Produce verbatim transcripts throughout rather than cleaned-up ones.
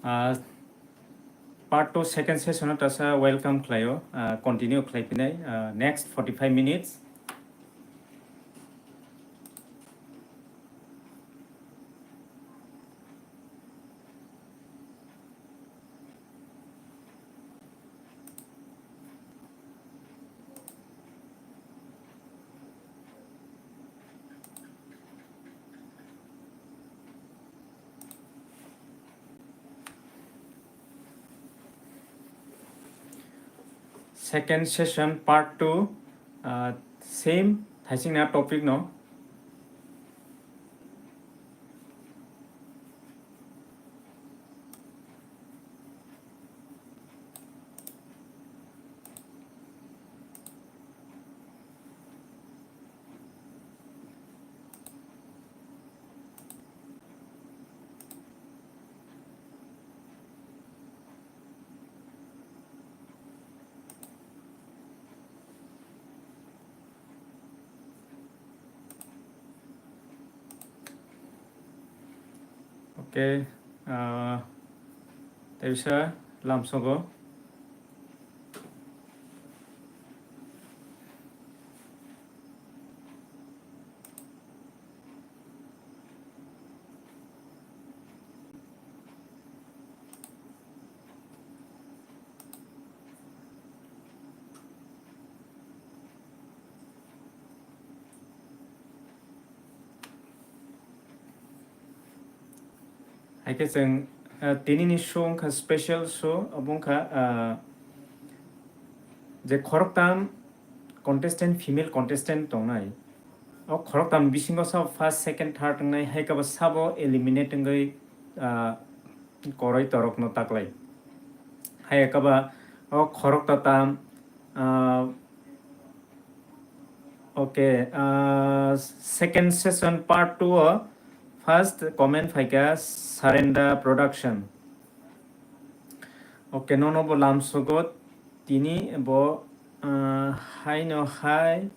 Ah, part two second session o tasa welcome khlaio, ah, continue khlai phinai, ah, next forty-five minutes. Second session part two, ah, same thaisingna topic no. Okay, ah, tei bisa lamsogo. Hai khe chwng, ah, tini ni show wngkha special show, obo wngkha, ah, je khoroktam contestant, female contestant tongnai. O khoroktam bisingo sabo first, second, third wngnai, hai khe bo sabo eliminate wngwi, ah, koroi torokno taklai. Hai khe bo o khorokta tam, ah, okay, ah, second session part two o first comment phaikha Surrender Production. Okay, nono bo lamsogo tini bo, ah, haino hai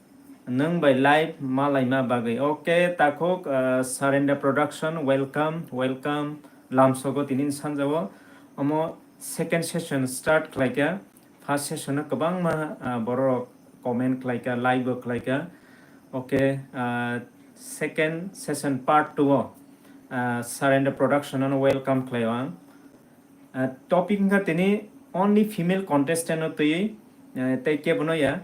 nwng bai live malaima bagwi. Okay, takhuk, ah, Surrender Production, welcome, welcome. Lamsogo tini sanjao omo second session start khlaikha. First session o kwbangma, ah, borok comment khlaikha, like bo khlaikha. Okay, ah, second session part two o, ah, Surrender Production ano welcome khlaio ang. Ah, topic wngkha tini only female contestant no twiwi, ah, tei kebono ya.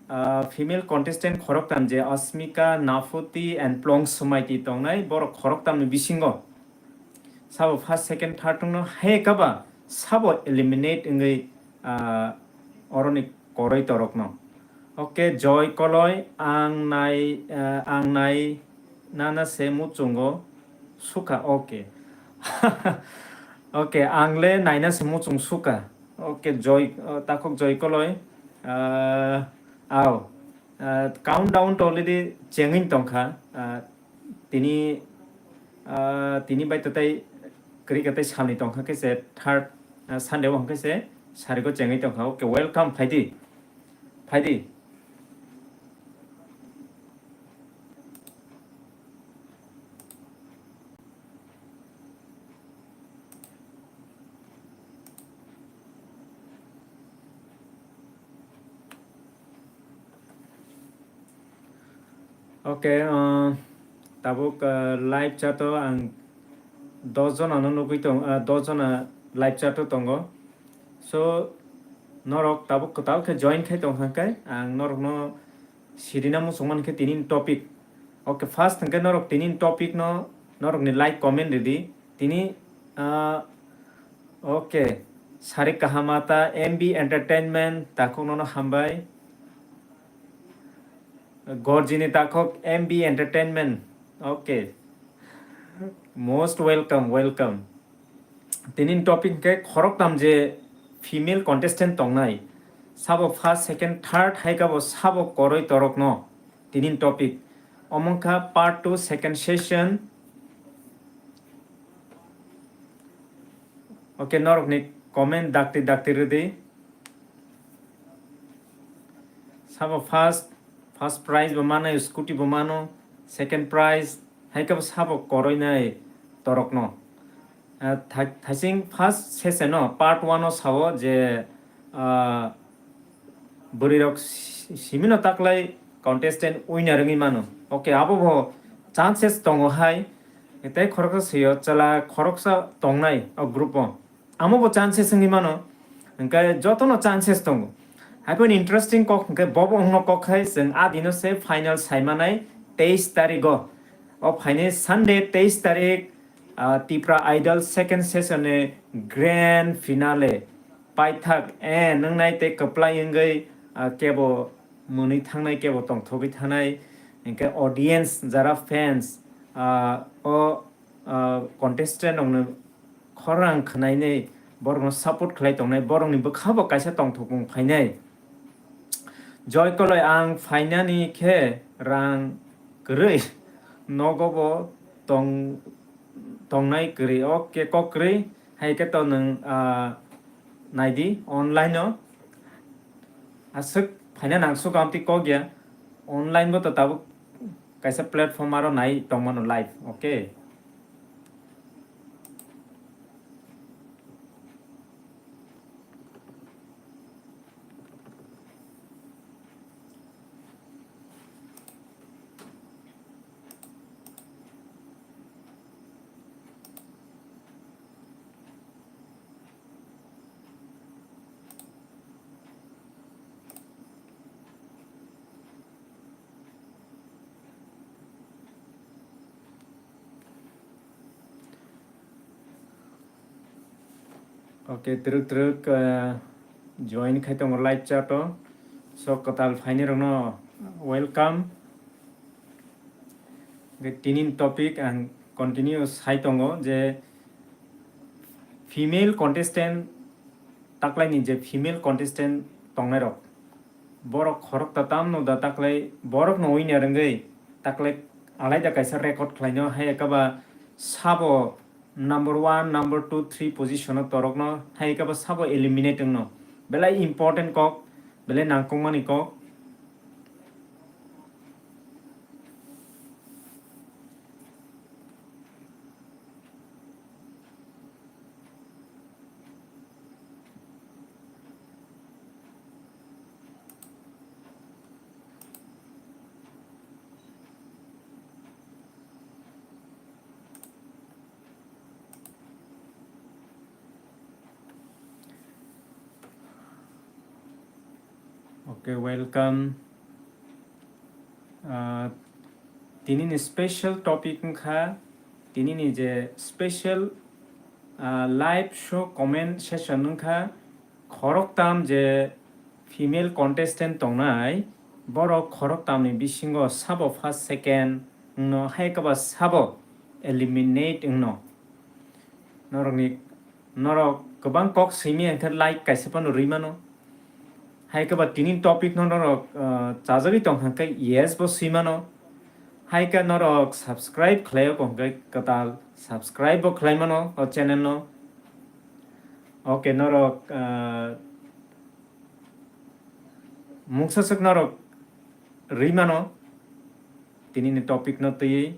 Ah, female contestant khoroktam je Asmika, Nafuti and Plong Sumaiti tongnai, borok khoroktamni bisingo sabo first, second, third wngno hai khe ba sabo eliminate wngwi, ah, oroni koroi torokno. Okay, Joy Koloi, ang nai, ah, ang nai nana se muchungo sukha. Okay. Okay, ang le naina se muchung sukha. Okay, Joy, ah, takhuk Joy Koloi. Ah, au. Ah, countdown to already chengwi tongkha. Ah, tini, ah, tini bai to tei kwrwi khe tei salni tongkha khe se third, ah, Sunday o hwnkhe se sarigo chengwi tongkha. Okay, welcome, phaidi. Phaidi. Okay, uh, tabuk, uh, live chat o ang dos jona no nugwi tong, uh, dos jona live chat o tongo. So, norok tabuk kwtal khe join khai tong kha khe ang norok no sirina muchung man khe tini ni topic. Okay, first hwnkhe norok tini ni topic no, norok ni like comment ridi. Tini, ah, okay, Sarik Kahamata, M B Entertainment, takhuk nono hambai. Gorjini takhuk M B Entertainment. Okay. Most welcome, welcome. Tini ni topic hwnkhe khoroktam je female contestant tongnai, sabo first, second, third hai khe bo sabo koroi torokno tini ni topic. Omo wngkha part two second session. Okay, norokni comment dakti dakti rwdi. Sabo first, first prize bo mano, scooty bo mano, second prize, hai khe bo sabo koroi nai torokno. Ah, thai-, thaising first session no part one o sao je, ah, bwrwi rok si-, simi no taklai contestant winner wngwi mano. Okay, abo bo chances tongo hai. Tei khoroksa sio chwla khoroksa tongnai o group o. Amo bo chances wngwi mano. Hwnkhe jotono chances tongo. Haiphano interesting kok hwnkhe bobo wngno kok khai chwng a dino se final saimanai teis tarigo. O phainai Sunday teis tarik, ah, Tipra Idol second session ni grand finale paithak, eh, nwngnai tei kwplai wngwi, ah, kebo mwnwi thangnai, kebo tongthogwi thanai, hwnkhe audience jara fans, ah, o, ah, contestant rokno khorang khwnainwi borokno support khlai tongnai, borokni bwkha bo kaisa tongthokmung phainai. Joy Koloi, ang phainani khe rang kwrwi, nogo bo tong-, tongnai kwrwi, o khe kok kwrwi, hai khe to nwng, ah, naidi online o. Aswk phaina nangsuk amtwi kok ya, online bo to tabuk kaisa platform aro nai tongmano live, okay? Okay, twrwk twrwk, eh, join khai tongo live chat o. So, kwtal phainai rokno welcome. Hwnkhe tini ni topic ang continue sai tongo je female contestant, taklaini je female contestant tongnai rok, borok khorokta tamno da taklai borokno winner wngwi taklai alaida kaisa record khlaino, hai ekaba sabo number one, number two, three position o torokno, hai ekaba sabo eliminate wngno. Belai important kok, belai nangkukmani kok. Okay, welcome. Ah, tini ni special topic wngkha, tini ni je special, ah, live show comment session wngkha, khoroktam je female contestant tongnai, borok khoroktam ni bisingo sabo first, second wngno, hai khe ba sabo eliminate wngno. Norokni, norok kwbang kok swimi hwnkhe like kaisa phano rwi mano. Hai khe ba tini topic no norok, ah, chajagwi tong hwnkhe yes bo swi mano. Hai khe norok subscribe khlai o hwnkhe kwtal subscribe bo khlai mano o channel no. Okay, norok, ah, mungsa swk norok rwi mano tini ni topic no twiwi.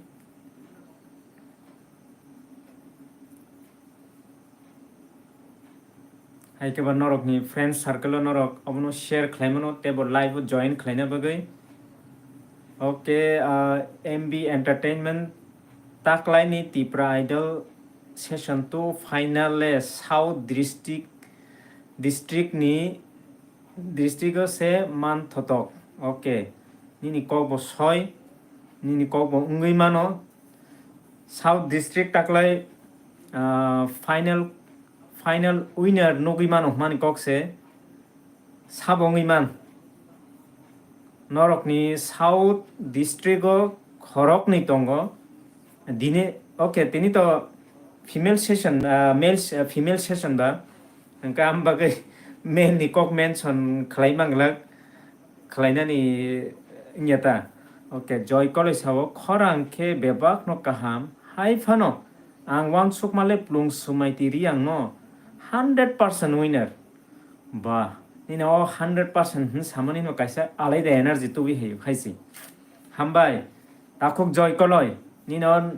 Hai khe ba norokni friend circle o norok obono share khlai mano tei bo live o join khlaina bagwi. Okay, ah, M B Entertainment taklaini Tipra Idol season two final e South district, district ni, district o se man thotok. Okay, nini kok bo soi, nini kok bo wngwi mano. South district taklai, ah, final, final winner nugwi mano hwnmani kok se sabo wngwi man. Norokni South district o khoroknwi tongo. Dini, okay, tini to female session, ah, male, ah, female session ba. Hwnkhe am bagwi male ni kok mention khlai manglak. Khlainani wngya ta? Okay, Joy Koloi sao, khorang khe bebakno kaham, hai phano ang uansukma le plung swmai ti ri ang no, hundred percent winner. Ba, nini o hundred percent hwn samani no kaisa alaida energy tubui hai, hai si. Hambai, takhuk Joy Koloi, nini o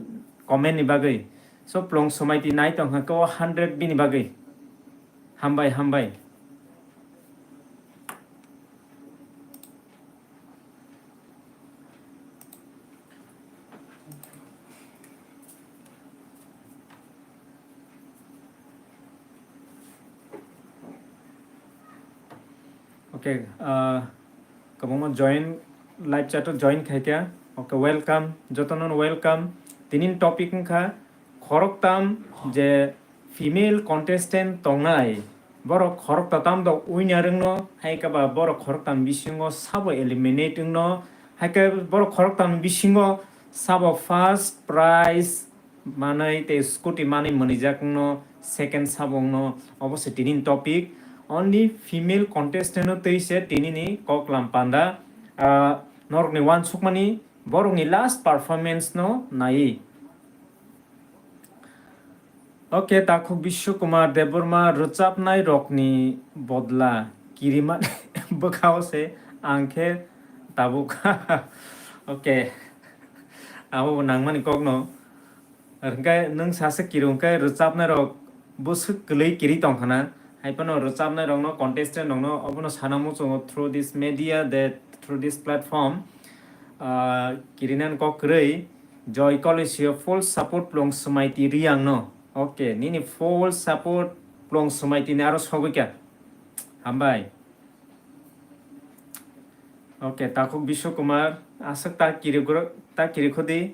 comment ni bagwi. So, Plong Somaiti nai tong kha ko hundred bini bagwi. Hambai, hambai. Okay, uh, kwbangma join, live chat o join khaikha. Okay, welcome, jotono welcome. Tinin topic wngkha khoroktam je female contestant tongnai, borok khorokta tam dok winner wngno, hai khe ba borok khoroktam bisingo sabo eliminate wngno, hai khe borok khoroktam bisingo sabo first prize manwi tei scooty manwi mwnwijak wngno, second sabo wngno, obo se tinin topic. Only female contestant no twi se tinini koklam panda. Ah, norokni uansukmani borokni last performance no naiwi. Okay, takhuk Bishu Kumar Debbarma, rwchapnai rokni bodla kirimani bwkhao se ang khe tabuk. Okay, abo bo nangmani kokno. Hwnkhe nwng sasa kiri hwnkhe rwchapnai rok bwswk kwlwi kiri tongkhana. Hai phano rwchapnai rokno, contestant rokno obono sana muchungo through this media, that through this platform, ah, kirinani kok kwrwi. Joy College o full support Plong Somaiti Riang no. Okay, nini full support Plong Somaiti ni aro sogwi kha. Hambai. Okay, takhuk Bishu Kumar, aswk ta kiri gro-, ta kiri khudi.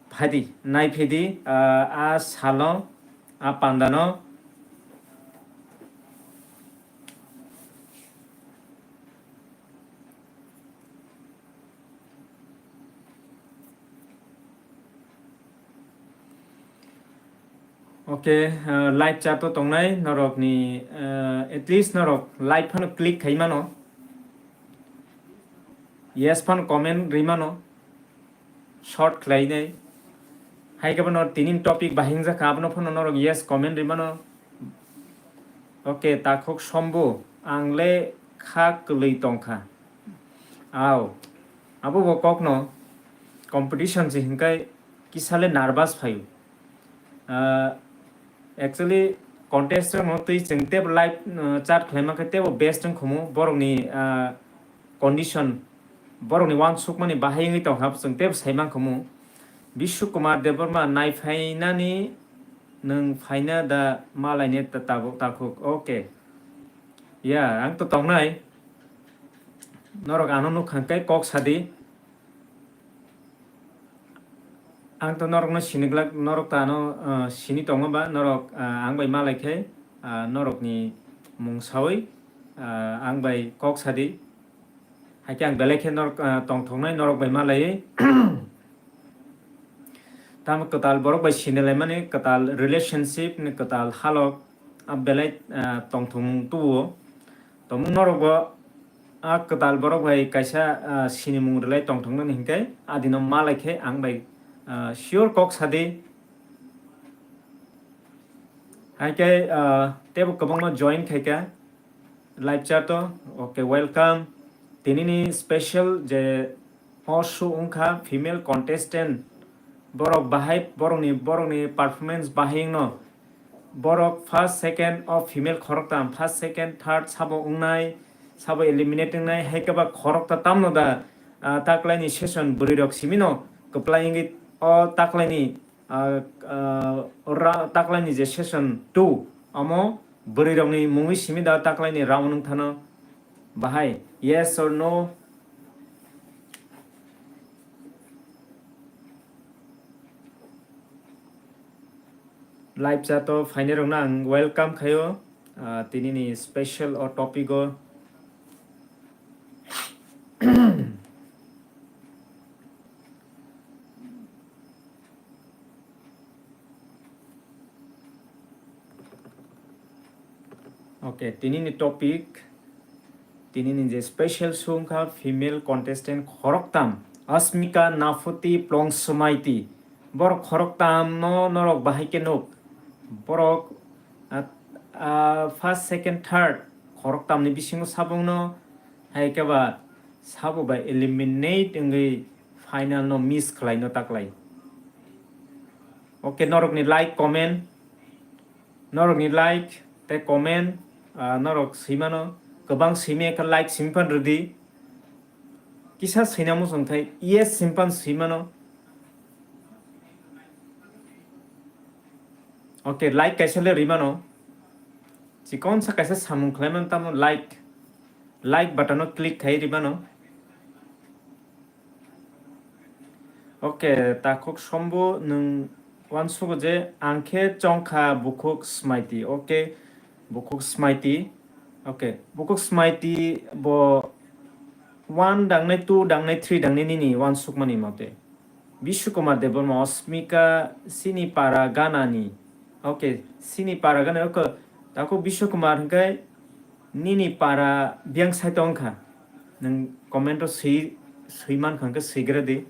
Phaidi, nai phidi, ah, a salo, a pandano. Okay, uh, live chat o tongnai norokni, uh, at least norok like phano click khai mano, yes phano comment ri mano, short khlai nai. Hai khe bono tinin topic bahing jakha, abono phano norok yes comment ri mano. Okay, takhuk Sombu, ang le kha kwlwi tongkha. Au, abo bo kokno competition se hinkai kisa le nervous phaio. Ah, actually, contestant no twi chwng tebo live, uh, chat khlai mankhe tebo best wng khumu, borokni, ah, condition, borokni uansukmani bahai wngwi tongkha, chwng tebo sai mankhumu. Bishu Kumar Debbarma, nai phainani nwng phaina da malaini ta-, tabuk takhuk. Okay. Ya, ang to tongnai. Norok ano nukha khe kok sadi. Ang to norokno sini glak, norok to ano, ah, sini tongo ba, norok, ah, ang bai malai khe, ah, norokni mung saui, ah, ang bai kok sadi. Hai khe ang belai khe norok, ah, tongthoknai norok bai malaiwi. Tamo kwtal borok bai sini laimani, kwtal relationship ni kwtal halok, ah, belai, ah, tongthokmung tubuo. Tongmung norok bo a kwtal borok bai kaisa, ah, sinimung rwlai tongthoknani hinkhe adino malai khe ang bai, ah, sure kok sadi. Hai khe, ah, tebo kwbangma join khaikha live chat o. Okay, welcome. Tinini special je o show wngkha female contestant. Borok bahai, borokni, borokni performance bahai wngno. Borok first, second o female khoroktam, first, second, third sabo wngnai, sabo eliminate wngnai, hai khe ba khorokta tamno da, ah, taklaini session bwrwi rok simi no kwplai wngwi o taklaini, ah, ah, ra-, taklaini je session two, omo bwrwi rokni mungwi simi da taklaini round wngthano bahai, yes or no? Live chat o phainairokno ang welcome khaio, ah, tinini special o topic o. Okay, tinini topic, tinini je special show wngkha female contestant khoroktam, Asmika, Nafuti, Plong Sumaiti. Borok khoroktam no norok bahai khe nuk. Borok, ah, ah, first, second, third khoroktam ni bisingo sabung no hai khe ba sabo bai eliminate wngwi final no miss khlai no taklai. Okay, norokni like, comment, norokni like tei comment, ah, norok swimano, kwbang swimya khe like swimpan rwdi. Kisa swina muchung thai yes swimpan swimano. Okay, like kaisa le rwimano. Chikon sa kaisa samung khlaimano tamo like, like button o click khai rwimano. Okay, takhuk sombo nwng uansugo je ang khe chongkha bukhuk smaiti. Okay, bukhuk smaiti. Okay, bukhuk smaiti bo one dangnai, two dangnai, three dangnai nini uansukmani mote. Bishu Kumar Debbarma, Osmika, Sini Para Ganani. Okay, Sini Para Ganani. Okay, takhuk Bishu Kumar hwnkhe nini para biyang side o wngkha. Nwng comment o swi, swi mankha hwnkhe swigra di.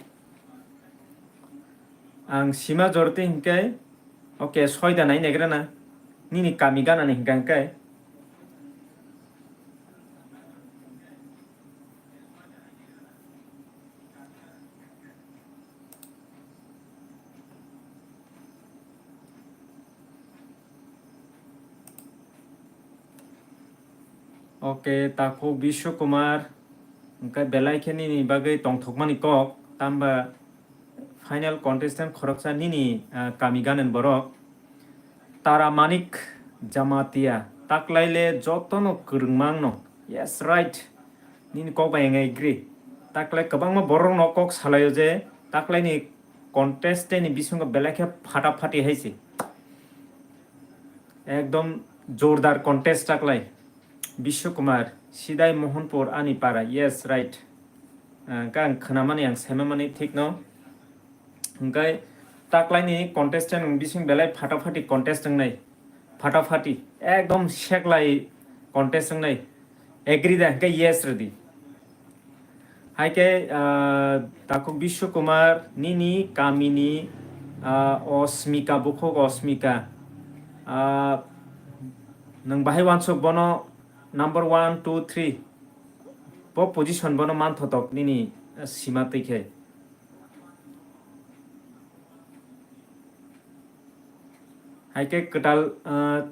Ang sima jorti hwnkhe, okay, soida nai negra na. Nini kami ganani hwnkha hwnkhe. Okay, takhuk Bishu Kumar, hwnkhe belai khe nini bagwi tongthokmani kok, tamba final contestant khoroksa nini, ah, kami ganen borok. Tara Manik Jamatia, taklaile jotono kwrwngmangno. Yes, right. Nini kok bai ang agree. Taklai kwbangma borokno kok salaio je taklaini contestant ni bisingo belai khe phata phati hai se. Ekdom jordar contest taklai. Bishu Kumar, Sidai Mohanpur ani para. Yes, right. Ah, hwnkhe ang khwnamani, ang saimamani thik no. Hwnkhe taklaini contestant wng bising belai phata phati contest wngnai. Phata phati. Ekdom seklai contest wngnai. Agree da? Hwnkhe yes rwdi. Hai khe, ah, takhuk Bishu Kumar, nini kamini, ah, Osmika, bukhuk Osmika. Ah, nwng bahai uansuk bono number one, two, three. Bo position bono manthotok nini, ah, sima twi khe. Hai khe kwtal, ah,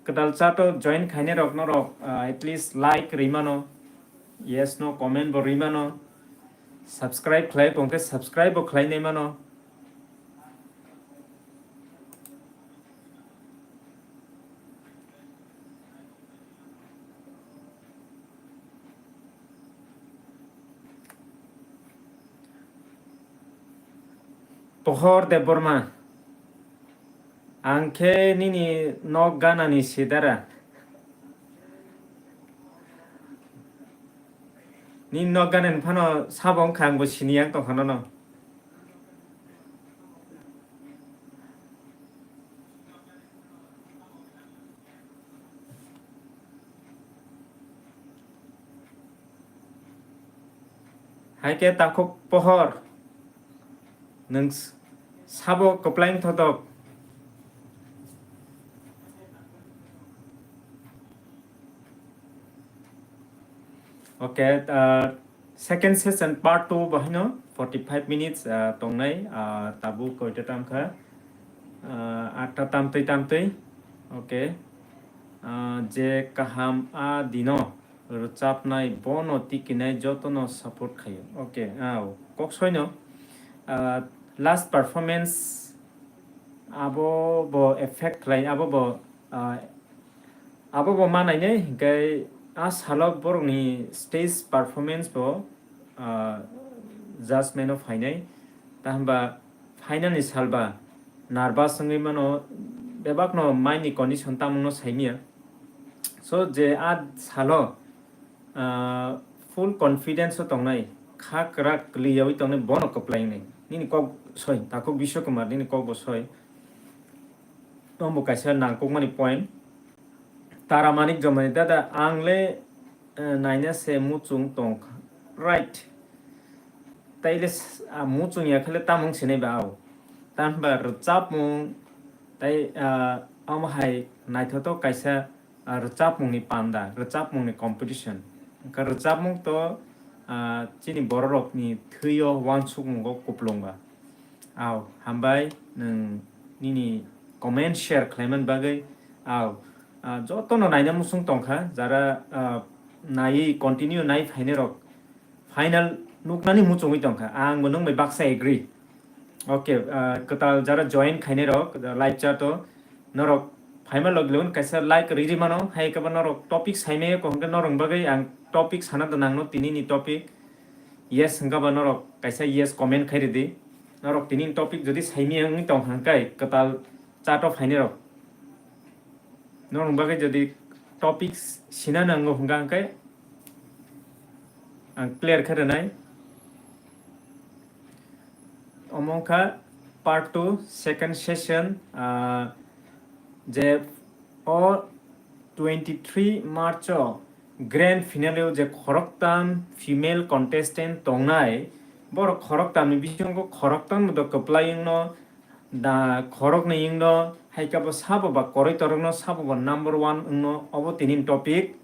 kwtal chat o join khainai rok norok, ah, at least like rwi mano, yes no comment bo rwi mano, subscribe khlai tong khe subscribe bo khlai nai mano. Pohor Debbarma, ang khe nini nok ganani sidara. Nini nok ganani phano sabo wngkha, angbo sini yang tongkha nono. Hai khe takhuk Pohor, nwng s-, sabo kwplai wngthotok. Okay, uh, second session part two bo haino forty five minutes, ah, tongnai, ah, tabuk koita tam kha? Ah, atta tamtwi tamtwi. Okay. Ah, je kaham a dino rwchapnai bono tikinai jotono support khaio. Okay, ah, kok soino, ah, last performance abo bo effect khlai, abo bo, ah, abo bo ma nainai, hinkhe a salo borokni stage performance bo, ah, judgment o phainai. Tahamba final ni salba nervous wngwi mano, bebakno mind ni condition tamungno saimia. So, je a salo, ah, full confidence o tongnai, kha kwrak kwlwi yaui tongnai, bono kwplai wngnai. Nini kok soi, takhuk Biswa Kumar, nini kok bo soi. Tongbo kaisa nangkukmani point. Tara Manik Jomani, dada, ang le, eh, naina se muchung tong kha. Right. Tai le s-, ah, muchung ya khe le tamung sinai ba ao. Tamba rwchapmung, tai, ah, omo hai naithotok kaisa, ah, rwchapmungni panda, rwchapmungni competition. Wngkha rwchapmung to, ah, chini bororokni thwio uansukmungo kuplung ba. Aw, hambai nwng nini comment share khlaimani bagwi. Aw, ah, jotono naina muchung tongkha, jara, ah, naiwi continue nai phainai rok final nuknani muchungwi tongkha. Ang bo nwng bai baksa agree. Okay, ah, kwtal jara join khainai rok, live chat o norok phaima logilon kaisa like riri mano, hai khe ba norok topic saimaya ko hwnkhe norok bagwi ang topic sana do nangno tini ni topic. Yes hwnkha ba norok kaisa yes comment khai ridi. Norok tini ni topic jodi saimaya wngwi tong hwnkhe kwtal chat o phainai rok. Norok bagwi jodi topic sina nango hwnkha hwnkhe ang clear khe rwnai. Omo wngkha part two, second session, ah, je o twenty three March o grand finale o je khoroktam female contestant tongnai, borok khoroktam ni bisingo khoroktam do kwplai wngno, da khoroknwi wngno, hai khe bo sabo ba kwrwi torokno sabo ba number one wngno, obo tini ni topic.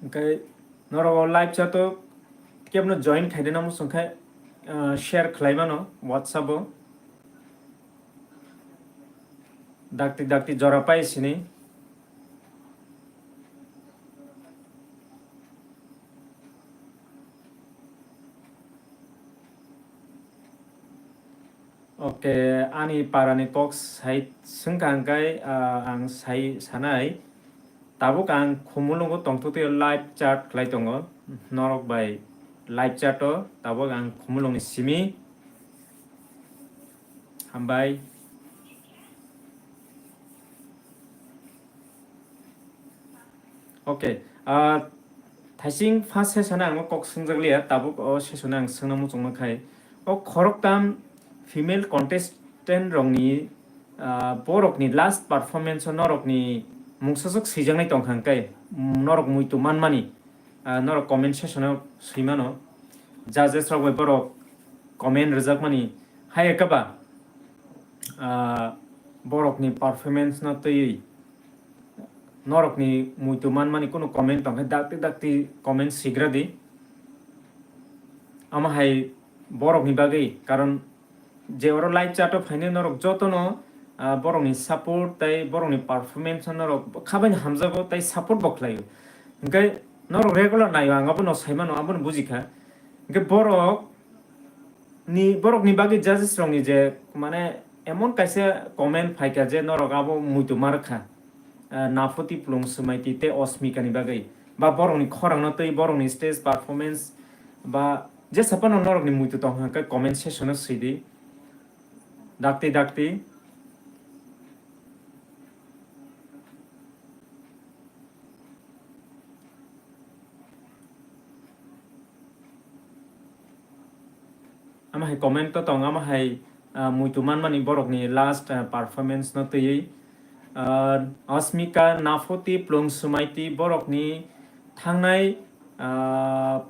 Hwnkhe norok o live chat o kebno join khai rwna muchung khe, ah, share khlai mano WhatsApp o. Dakti dakti jora pai sini. Okay, ani parani kok sai swngkha hwnkhe, ah, ang sai sanai. Tabuk ang Khumulwngo tongthoktwi live chat khlai tongo. Norok bai live chat o tabuk ang Khumulwngni simi. Hambai. Okay, ah, thaising first session ang kok swngjak liya, tabuk o session ang swngna muchungma khai. O khoroktam female contestant rokni, ah, borokni last performance o norokni mungsaswk swijaknai tongkha hwnkhe, mm, norok muitu manmani, ah, norok comment section o swimano. Judges rok bai borok comment rwjakmani hai khe ba, ah, borokni performance no twiwi norokni muitu manmani kunu comment tongkhe dakti dakti comment sigra di. Omo hai borokni bagwi, karon je oro live chat o phainai norok jotono, ah, borokni support tei borokni performance no norok khabaino hamjago tei support bo khlaio. Hwnkhe norok regular naio, ang abono saimano, abono bujikha. Hwnkhe borok ni, borokni bagwi judges rokni je, mane, emon kaisa comment phaikha je norok abo muitu ma rwkha, ah, Naphoti Plung Swmaiti tei Osmika ni bagwi, ba borokni khorang no twi borokni stage performance ba jesa phano norokni muitu tong hwnkhe comment section o swidi dakti dakti. Ama hai comment to tong, ama hai, ah, muitu manmani borokni last, ah, performance no twiwi, ah, Asmika Naphoti Plung Swmaiti borokni thangnai, ah,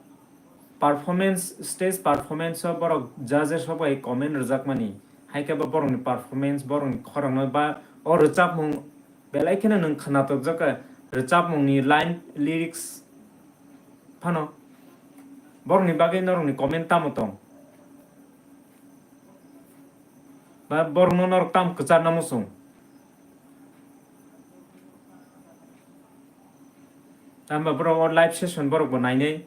performance, stage performance o borok judges rok bai comment rwjakmani, hai khe bo borokni performance, borokni khorang no ba o rwchapmung belai kheno nwng khwnatok jak kha, rwchapmung ni line, lyrics phano. Borokni bagwi norokni comment tamo tong? Ba borokno norok tamo kwcharna muchung? Tamo borok o live session borok bo nainai.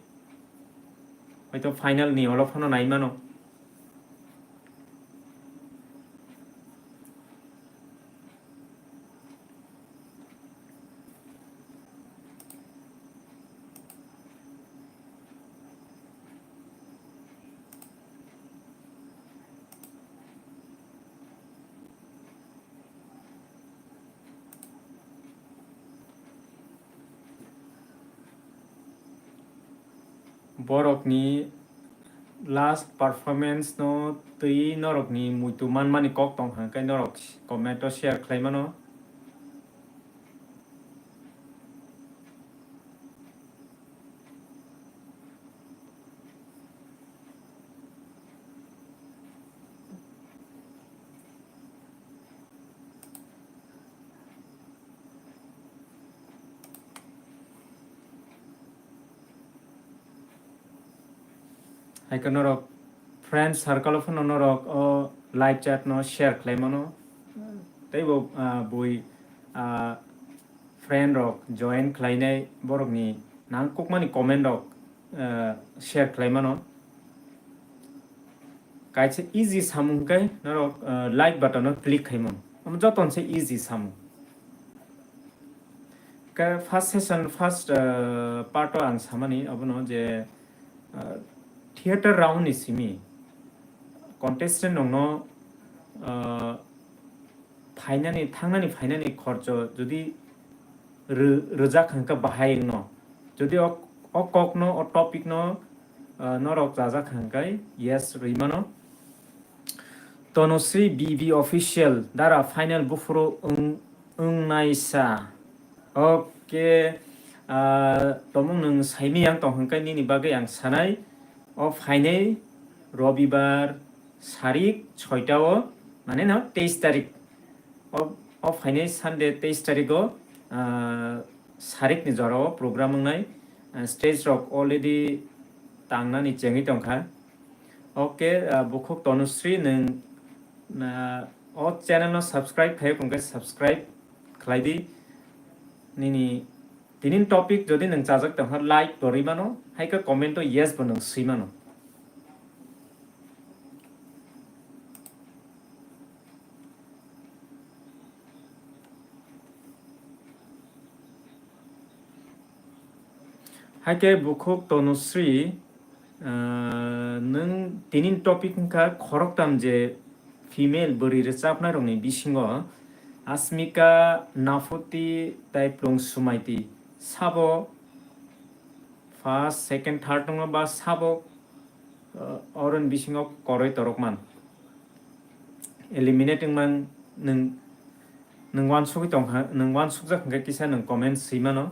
Hoito final ni olo phano nai mano. Borokni last performance no twi norokni muitu manmani kok tong hwnkhe norok comment o share khlai mano. Haikhe norok friend circle o phano norok o live chat no share khlai mano. Tei bo, ah, bui, ah, friend rok join khlainai borokni nangkukmani comment rok, ah, share khlai mano. Kaisa easy samung hwnkhe norok, ah, like button o click khaimung. Omo joto se easy samung. Khe first session, first, ah, part o ang samani abono je, ah, theater round ni simi contestant rokno, ah, phainani, thangnani phainani khorcho jodi rw-, rwjak hwnkhe bahai wngno. Jodi o, o kokno, o topic no, ah, norok chajak hwnkhe yes rwi mano. Tonusri B B Official, dara final buphuru wng, wngnaisa. Okay, ah, tomung nwng saimiyang tong hwnkhe nini bagwi ang sanai. O phainai Robibar sarik soita o, mane no teis tarik. O, o phainai Sunday teis tarik o, ah, sarik ni jora o program wngnai. Ah, stage rok already tangnani chengwi tongkha. Okay, ah, bukhuk Tonusri, nwng, ah, o channel no subscribe khaiyok hwnkhe subscribe khlai di. Nini tinin topic jodi nwng chajak tongkha, like bo rwi mano, hai khe comment o yes bo nwng swi mano. Hai khe bukhuk Tonusri, ah, nwng tinin topic wngkha khoroktham je female bwrwi rwchapnai rokni bisingo Asmika, Nafuti tei Plung Sumaiti sabo first, second, third wngo ba sabo, ah, oroni bisingo koroi torokman. Eliminate wngman nwng, nwng uansugwi tongkha, nwng uansukjak hwnkhe kisa nwng comment swi mano.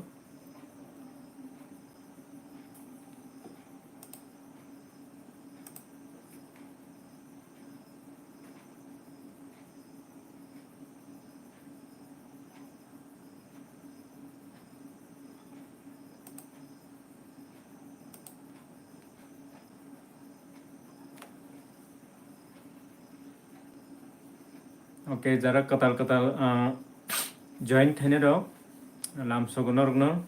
Okay, jara kwtal kwtal, ah, join khainai rok, lamsogo norokno.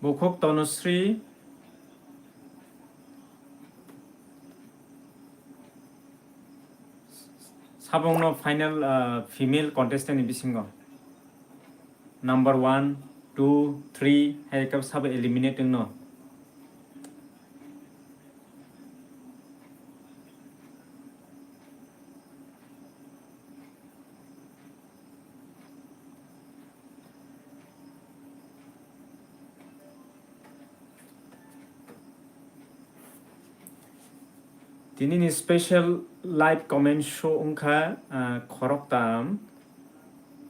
Bukhuk Tonusri, sabongno final, ah, female contestant ni bisingo number one, two, three hai khe sabo eliminate wngno. Tinini special live comment show wngkha, ah, khoroktham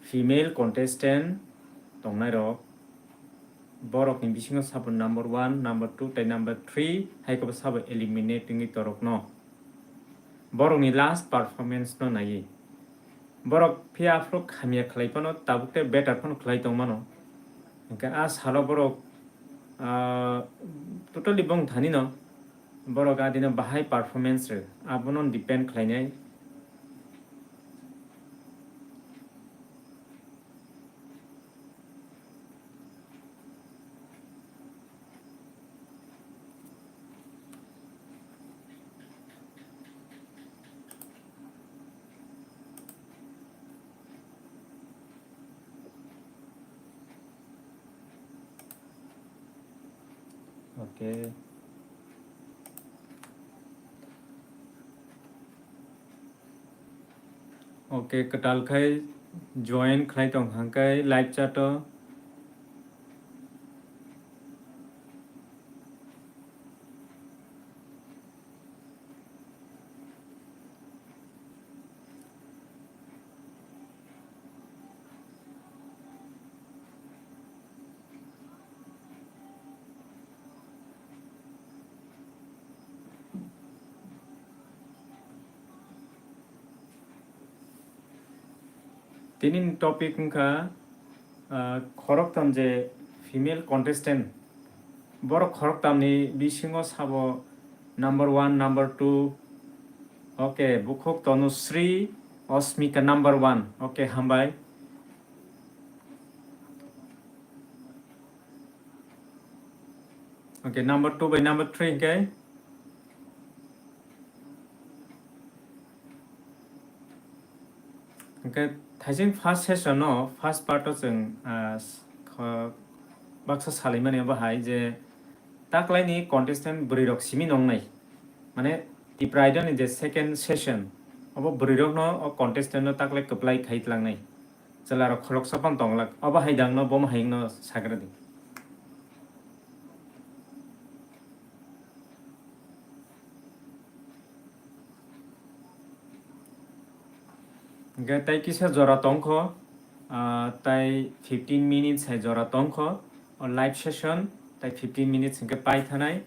female contestant tongnairok. Borokni bisingo sabo number one, number two tei number three hai khe bo sabo eliminate wngwi torokno. Borokni last performance no naiwi. Borok phiya aphuru hamya khlai phano tabuk tei better phano khlai tong mano. Hwnkhe a salo borok, ah, totally bong thani no borok adino bahai performance rw, abono depend khlainai. Okay. Okay, kwtal khai join khlai tong hang kai live chat o. Tini ni topic wngkha, ah, khoroktham je female contestant. Borok khoroktham ni bisingo sabo number one, number two. Okay, bukhuk Tanusri Osmika number one. Okay, hambai. Okay, number two by number three, okay? Hingke thaising first session no, first part o chwng, ah, s-, kho-, baksa salaimani abo hai je taklaini contestant bwrwi rok simi nongnai. Mane Tipra Idol ni je second session, abo bwrwi rok no o contestant no taklai kwplai khai tlangnai. Chwla rok khoroksa phano tonglak. Abo hai dang no, bomo hai no sagra di. Hingke tei kisa jora tongkho, ah, tei fifteen minutes hai jora tongkho, o live session, tei fifteen minutes hingke pai thanai.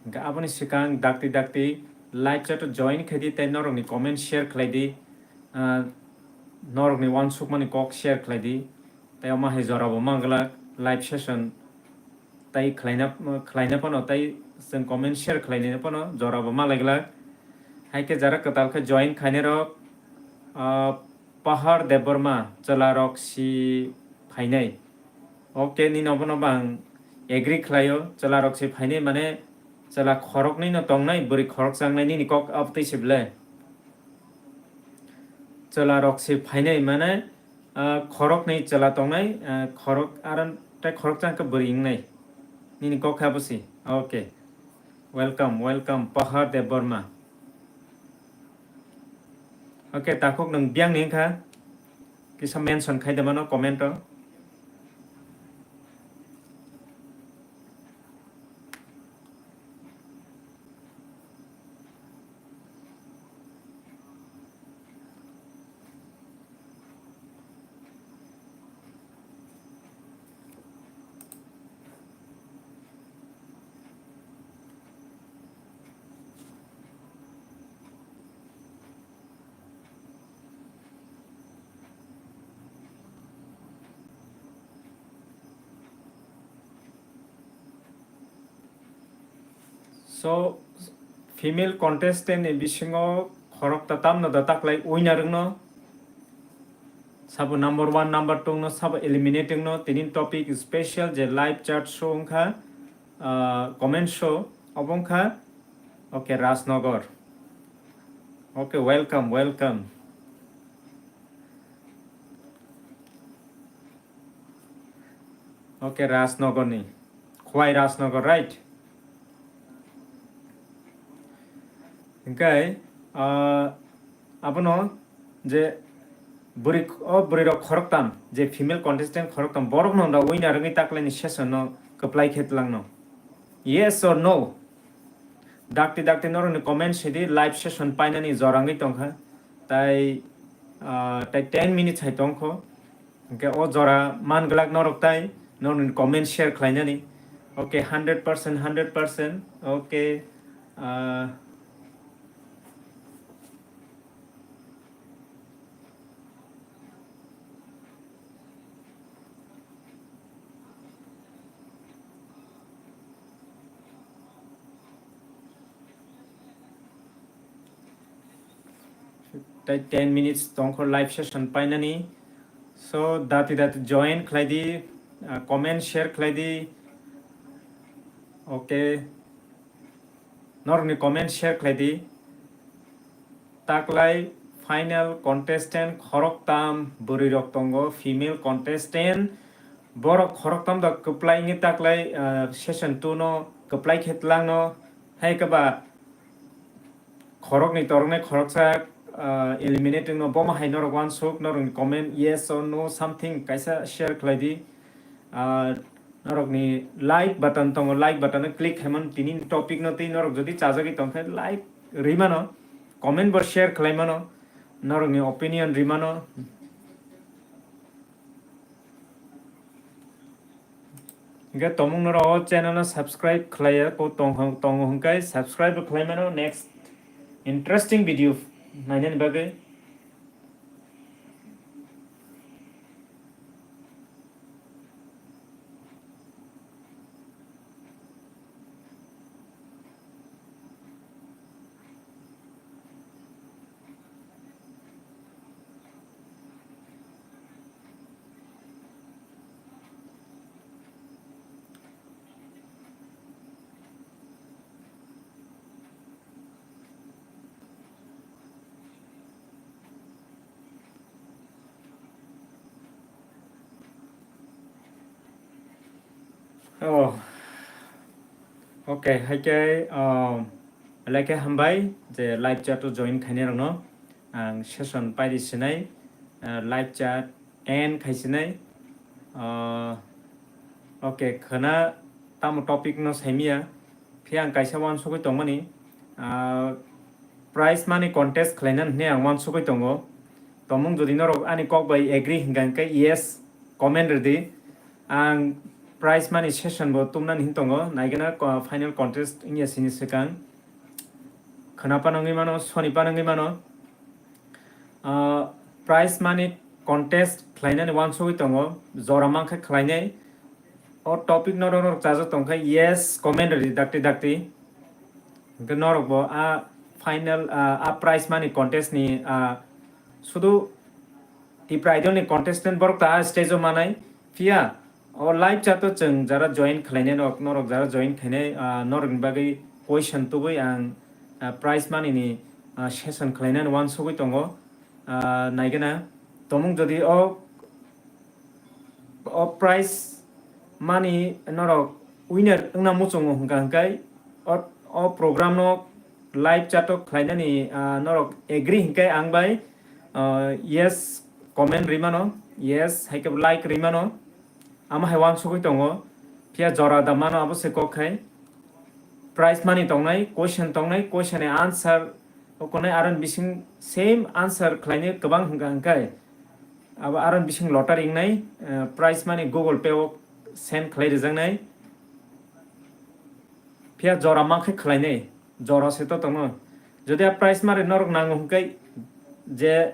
Hingke aboni swkang dakti dakti live chat o join khaidi, tei norokni comment share khlaidi, ah, norokni uansukmani kok share khlaidi, tei omo hai jorabo manglak live session. Tai khlaina, khlaina phano tai chwng comment share khlaina phano jorabo ma lai glak. Hai khe jara kwtal khe join khainai rok, ah, Pahar Debbarma, chwla rok si phainai. Okay, nini obono bo ang agree khlaio, chwla rok si phainai mane chwla khoroknwi no tongnai, bwrwi khorok changnai, nini kok abtwi se ble. Chwla rok si phainai mane, ah, khoroknwi chwla tongnai, ah, khorok aro tei khoroksa hwnkhe bwrwi wngnai. Nini kok kha bwsi. Okay. Welcome, welcome, Pahar Debbarma. Okay, takhuk nwng biyang ni wngkha. Kisa mention khai de mano comment o. So, female contestant ni bisingo khorokta tamno da taklai winner wngno? Sabo number one, number two no, sabo eliminating no, tini topic special je live chat show wngkha, ah, comment show, obo wngkha, okay, Rajnagar. Okay, welcome, welcome. Okay, Rajnagar ni. Khwai Rajnagar, right? Hingkai, ah, abono je bwrwi, o bwrwi rok khoroktam, je female contestant khoroktam, borok no da winner wngwi taklai ni session no kwplai khe tlang no. Yes or no? Dakti dakti norokni comment sidi, live session painani jora wngwi tongkha. Tai, ah, tai ten minutes hai tongkho. Hingke o jora man glak norok tai norokni comment share khlainani. Okay, hundred percent, hundred percent. Okay, ah, Tai ten minutes tongkho live session painani. So, dati dati join khlai di, ah, comment share khlai di. Okay. Norokni comment share khlai di. Taklai final contestant khoroktam bwrwi rok tongo, female contestant. Borok khoroktam da kwplai wngwi taklai, ah, session two no kwplai khe tlang no. Hai khe ba khoroknwi toroknai khoroksa, ah, eliminate wngno, bomo hai norok uansuk, norokni comment yes or no something kaisa share khlai di. Ah, norokni like button tongo, like button no click khaimano, tini topic no tei norok jodi chajagwi tongkhe like rimano, comment bo share khlaimano, norokni opinion rimano. Hingke tomung norok o channel no subscribe khlaiya, ko tong, tongo hingke subscribe bo khlaimano next interesting video nainani bagwi. Oh, okay, hai khe, um, belai khe hambai je live chat o join khainai rokno. Ang session paidi sinai, uh, live chat end khai sinai. Uh, okay, khwna tamo topic no saimiya. Phiya ang kaisa uansugui tongmani, uh, prize money contest khlaina hwnwi ang uansugui tongo. Tomung jodi norok ani kok bai agree hingka hingkhe yes comment rwdi. Ang prize money session bo tumnani hin tongo, naigena ko-, final contest wngya sini swkang. Khwna panangwi mano, soni panangwi mano. Ah, prize money contest khlainani uansugui tongo, jora mankhe khlainai. O topic norok norok chajak tongkha, yes comment rwdi dakti dakti. Hingke norok bo a final, ah, a prize money contest ni, ah, sudu Tipra Idol ni contestant borok ta a stage o manai. Phiya o live chat o chwng jara join khlainai norok, norok jara join khainai, ah, norok ni bagwi question tubui ang, ah, prize money ni, ah, session khlainani uansugui tongo. Ah, naigena tomung jodi o o prize money norok winner wngna muchungo hwnka hwnkhe o, o program no live chat o khlainani, ah, norok agree hwnkhe ang bai, ah, yes comment rwi mano, yes hai khe like rwi mano, amo hai uansugui tongo. Phiya jora da mano abo se kok khai. Prize money tongnai, question tongnai, question ni answer o konai aro ni bising same answer khlainai kwbang hwnka hwnkhe, abo aro ni bising lottery wngnai, eh, prize money Google Pay o send khlai rwjaknai. Phiya jora mankhe khlainai, jora se to tongo. Jodi a prize money norok nango hwnkhe je,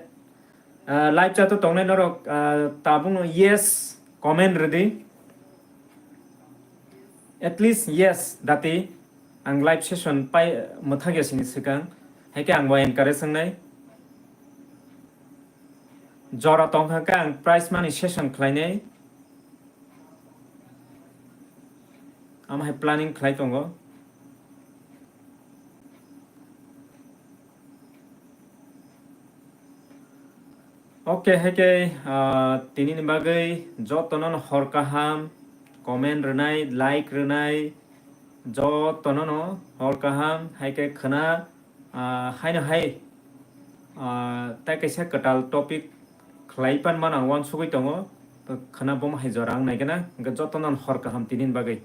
ah, live chat o tongnai norok, ah, tabukno yes comment rwdi. At least yes dati ang live session pai mwthagya sini swkang, hai khe ang bo encourage wngnai. Jora tongkha khe ang prize money session khlainai, amo hai planning khlai tongo. Okay, hai khe, ah, tini ni bagwi jotono no hor kaham, comment rwnai, like rwnai, jotono no hor kaham, hai khe khwna, ah, haino hai, ah, tai kaisa kwtal topic khlai pan mano ang uansugui tongo, khwna bomo hai jora wng nai gana, hwnkhe jotono no hor kaham tini ni bagwi.